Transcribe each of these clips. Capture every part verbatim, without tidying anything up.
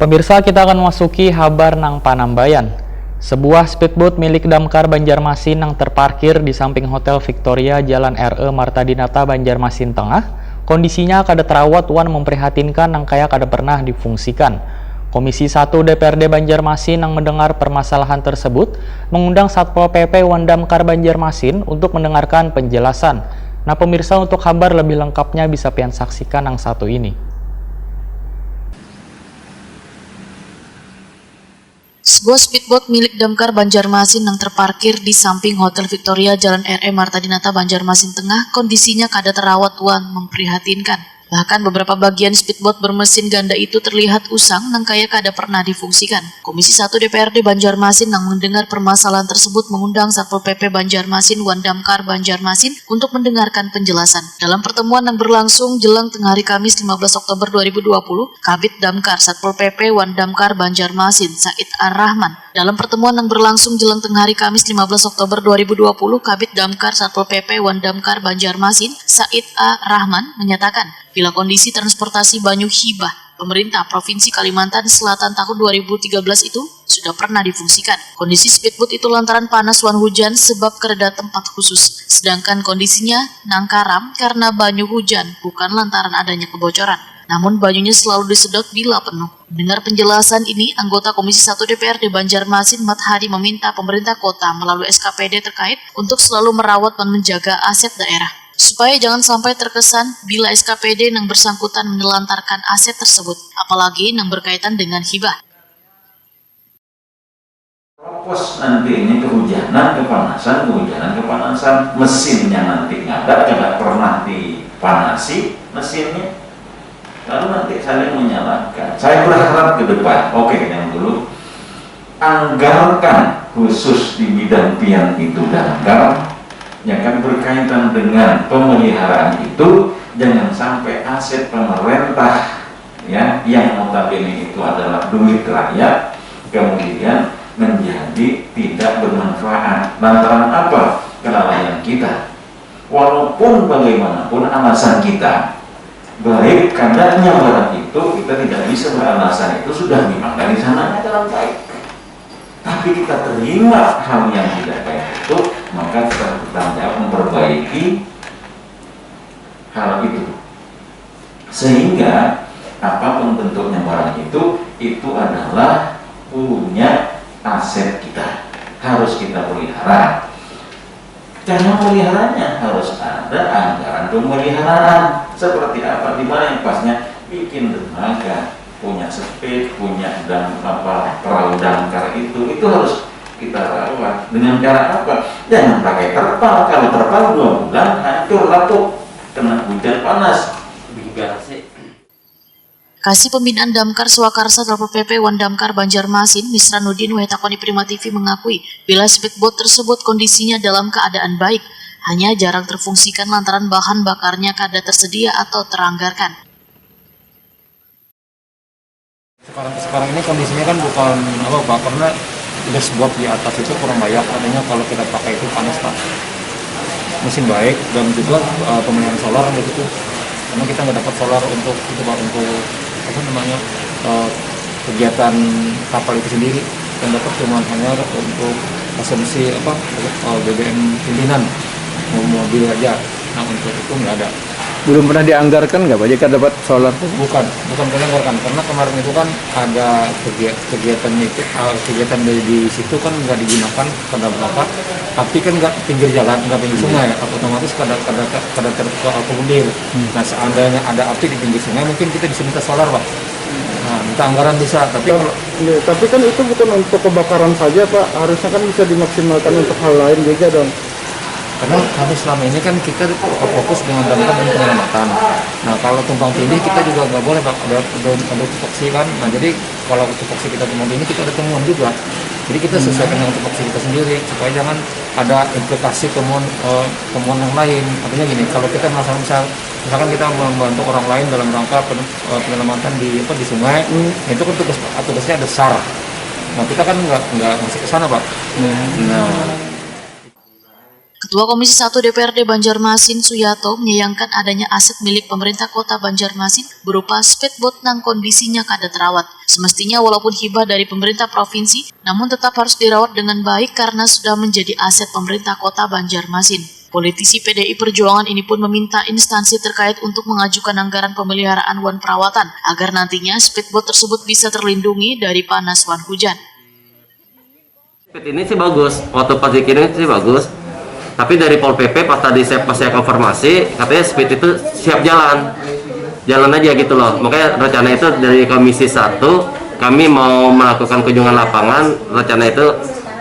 Pemirsa, kita akan memasuki habar nang panambayan. Sebuah speedboat milik Damkar Banjarmasin nang terparkir di samping Hotel Victoria, Jalan R E Marta Dinata, Banjarmasin Tengah, kondisinya kada terawat wan memprihatinkan nang kaya kada pernah difungsikan. Komisi satu D P R D Banjarmasin nang mendengar permasalahan tersebut mengundang Satpol P P wan Damkar Banjarmasin untuk mendengarkan penjelasan. Nah, pemirsa, untuk habar lebih lengkapnya bisa pian saksikan nang satu ini. Sebuah speedboat milik Damkar Banjarmasin yang terparkir di samping Hotel Victoria, Jalan R E Marta Dinata, Banjarmasin Tengah, kondisinya kada terawat wan memprihatinkan. Bahkan beberapa bagian speedboat bermesin ganda itu terlihat usang nang kaya kada pernah difungsikan. Komisi satu D P R D Banjarmasin yang mendengar permasalahan tersebut mengundang Satpol P P Banjarmasin wan Damkar Banjarmasin untuk mendengarkan penjelasan. Dalam pertemuan yang berlangsung jelang tengah hari Kamis lima belas Oktober dua ribu dua puluh, Kabid Damkar Satpol P P wan Damkar Banjarmasin, Said Ar-Rahman. Dalam pertemuan yang berlangsung jelang tengah hari Kamis lima belas Oktober dua ribu dua puluh, Kabid Damkar Satpol P P wan Damkar Banjarmasin, Said A. Rahman, menyatakan, bila kondisi transportasi banyu hibah pemerintah Provinsi Kalimantan Selatan tahun dua ribu tiga belas itu sudah pernah difungsikan. Kondisi speedboat itu lantaran panas wan hujan sebab kereda tempat khusus. Sedangkan kondisinya nang karam karena banyu hujan, bukan lantaran adanya kebocoran. Namun banyunya selalu disedot bila penuh. Mendengar penjelasan ini, anggota Komisi satu D P R D Banjarmasin, Mat Hari, meminta pemerintah kota melalui S K P D terkait untuk selalu merawat dan menjaga aset daerah, supaya jangan sampai terkesan bila S K P D yang bersangkutan menelantarkan aset tersebut, apalagi yang berkaitan dengan hibah. Ropos nanti ini kehujanan, kepanasan, kehujanan, kepanasan, mesinnya nanti ngadat, kada pernah dipanasi mesinnya, lalu nanti saling menyalahkan. Saya berharap ke depan, oke, yang dulu anggarkan khusus di bidang pian itu, Damkar, yang kan berkaitan dengan pemeliharaan itu, jangan sampai aset pemerintah, ya, yang notabene itu adalah duit rakyat, kemudian menjadi tidak bermanfaat. Lantaran apa? Kelalaian kita. Walaupun bagaimanapun alasan kita, baik kadanya barang itu, kita tidak bisa beralasan itu sudah memang dari sananya dalam baik. Tapi kita terima hal yang tidak baik itu, maka kita bertanggung jawab memperbaiki hal itu. Sehingga apapun bentuknya barang itu, itu adalah punya aset kita, harus kita pelihara. Cara meliharanya harus ada anggaran pemeliharaan. Seperti apa, di mana yang pasnya, bikin dermaga, punya sepit, punya dam apa perahu damkar itu, itu harus kita rawat. Dengan cara apa? Jangan pakai terpal. Kalau terpal dua bulan hancur, lapuk, kena hujan panas. Beli garasi. Kasih Pembinaan Damkar Swakarsa Satpol P P wan Damkar Banjarmasin, Misranuddin, wayatakoni Prima T V, mengakui bila speedboat tersebut kondisinya dalam keadaan baik, hanya jarang terfungsikan lantaran bahan bakarnya kada tersedia atau teranggarkan. Sekarang sekarang ini kondisinya kan bukan apa apa karena dashboard di atas itu kurang layak, artinya kalau kita pakai itu panas pak. Mesin baik dan juga uh, pemeliharaan solar begitu, karena kita nggak dapat solar untuk itu pak, untuk apa namanya uh, kegiatan kapal itu sendiri, yang dapat cuma hanya untuk konsumsi apa uh, B B M pimpinan, mobil aja. Nah untuk itu nggak ada. Belum pernah dianggarkan nggak Pak jika dapat solar? Bukan, bukan dianggarkan karena kemarin itu kan ada kegiatan itu ah, kegiatan dari di situ kan nggak digunakan karena apa? Api kan nggak pinggir jalan, nggak pinggir sungai, otomatis kada kada kada terakomodir. Hmm. Nah seandainya ada api di pinggir sungai mungkin kita bisa minta solar pak. Nah, minta anggaran bisa, tapi kalau ya, tapi kan itu bukan untuk kebakaran saja pak, harusnya kan bisa dimaksimalkan untuk hal lain juga dong. Karena kami selama ini kan kita fokus dengan damkar dan penyelamatan. Nah kalau tumpang tindih kita juga nggak boleh pak, ada ada, ada tupoksi kan. Nah jadi kalau tupoksi kita tumpang tindih kita ada temuan juga. Jadi kita sesuaikan dengan tupoksi kita sendiri supaya jangan ada implikasi temuan uh, temuan yang lain. Artinya gini, kalau kita melaksanakan misal, misalkan kita membantu orang lain dalam rangka uh, penyelamatan di apa di sungai, hmm. Itu kan tugas tugasnya ada sar. Nah kita kan nggak nggak masuk ke sana pak. Hmm. Nah. Ketua Komisi satu D P R D Banjarmasin, Suyato, menyayangkan adanya aset milik pemerintah kota Banjarmasin berupa speedboat nang kondisinya kada terawat. Semestinya walaupun hibah dari pemerintah provinsi, namun tetap harus dirawat dengan baik karena sudah menjadi aset pemerintah kota Banjarmasin. Politisi P D I Perjuangan ini pun meminta instansi terkait untuk mengajukan anggaran pemeliharaan wan perawatan agar nantinya speedboat tersebut bisa terlindungi dari panas wan hujan. Speed ini sih bagus, waktu pas dikirim sih bagus. Tapi dari Pol P P pas tadi saya pas saya konfirmasi, katanya speed itu siap jalan. Jalan aja gitu loh. Makanya rencana itu dari Komisi satu kami mau melakukan kunjungan lapangan, rencana itu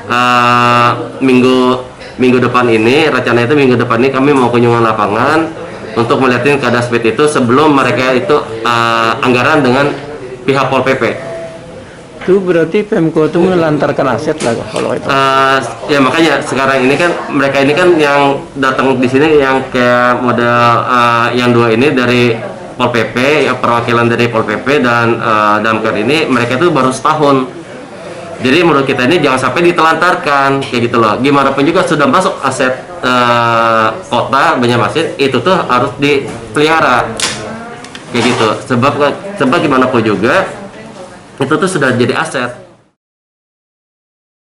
uh, minggu minggu depan ini, rencana itu minggu depan ini kami mau kunjungan lapangan untuk melihatin keadaan speed itu sebelum mereka itu uh, anggaran dengan pihak Pol P P. Itu berarti Pemko itu menelantarkan aset lah kalau itu. Uh, ya makanya sekarang ini kan mereka ini kan yang datang di sini yang kayak model uh, yang dua ini dari Pol P P, ya perwakilan dari Pol P P dan uh, Damkar ini mereka itu baru setahun. Jadi menurut kita ini jangan sampai ditelantarkan kayak gitu loh. Gimana pun juga sudah masuk aset uh, kota Banjarmasin itu tuh harus dipelihara kayak gitu. Sebab sebab gimana pun juga itu tuh sudah jadi aset.